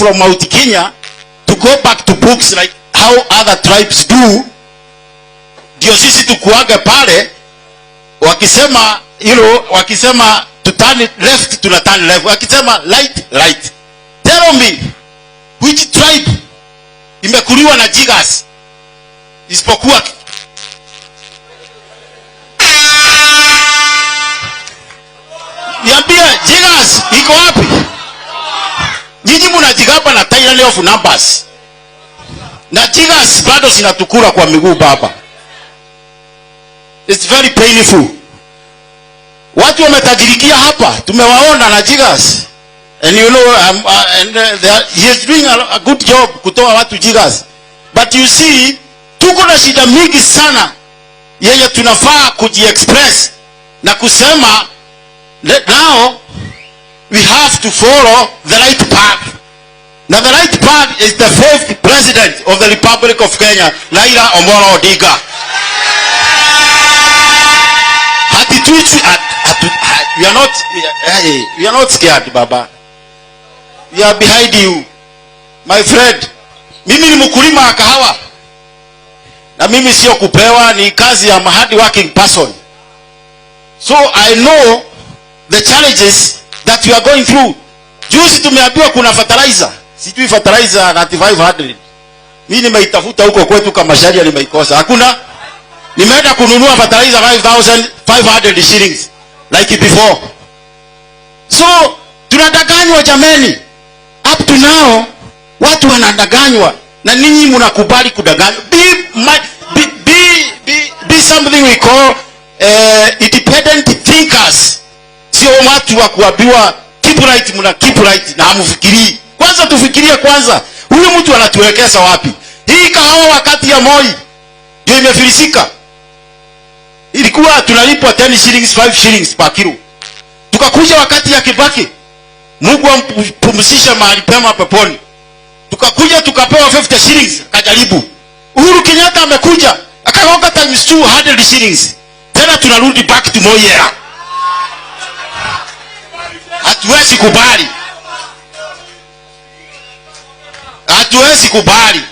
from Mount Kenya to go back to books like how other tribes do, ndio sisi tukuage pale wakisema hilo, wakisema to turn it left, tuna turn left, wakisema right, right. Tell me which tribe imekuliwa na jiggers isipokuwa? Niambie, jiggers iko wapi? Nyinyi mnajigamba na tyranny of numbers, na jiggers bado zinatukula kwa miguu, baba. It's very painful. Watu wametajirikia hapa, tumewaona na jiggers. And you know, and he is doing a good job kutoa watu jiggers. But you see, tuko na shida mingi sana yenye tunafaa kujiexpress na kusema now we have to follow the right path. Now the right path is the fourth president of the Republic of Kenya, Raila Omolo Odinga. Hatituchi, hatu, we are not, hey, we are not scared, baba. We are behind you. My friend, mimi ni mkulima wa kahawa. Na mimi sio kupewa, ni kazi ya hard working person. So I know the challenges that you are going through. Juzi tumeambiwa kuna fertilizer. Sijui fertilizer 3500. Mimi nimeitafuta huko kwetu kama sharia nimeikosa. Hakuna. Nimeenda kununua fertilizer 5500 shillings like before. So tunadanganywa jameni. Up to now watu wanadanganywa na ninyi mnakubali kudanganywa. Be something we call independent thinkers. Sio watu wa kuambiwa keep right, mna keep right na hamfikirii. Kwanza tufikirie kwanza, huyu mtu anatuelekeza wapi? Hii kahawa wakati ya Moi ndio imefilisika. Ilikuwa tunalipwa 10 shillings, 5 shillings per kilo. Tukakuja wakati ya Kibaki, Mungu ampumzishe mahali pema peponi. Tukakuja tukapewa 50 shillings, akajaribu. Uhuru Kenyatta amekuja akagonga times 200 shillings. Tena tunarudi back to Moi era. Hatuwezi kubali. Hatuwezi kubali.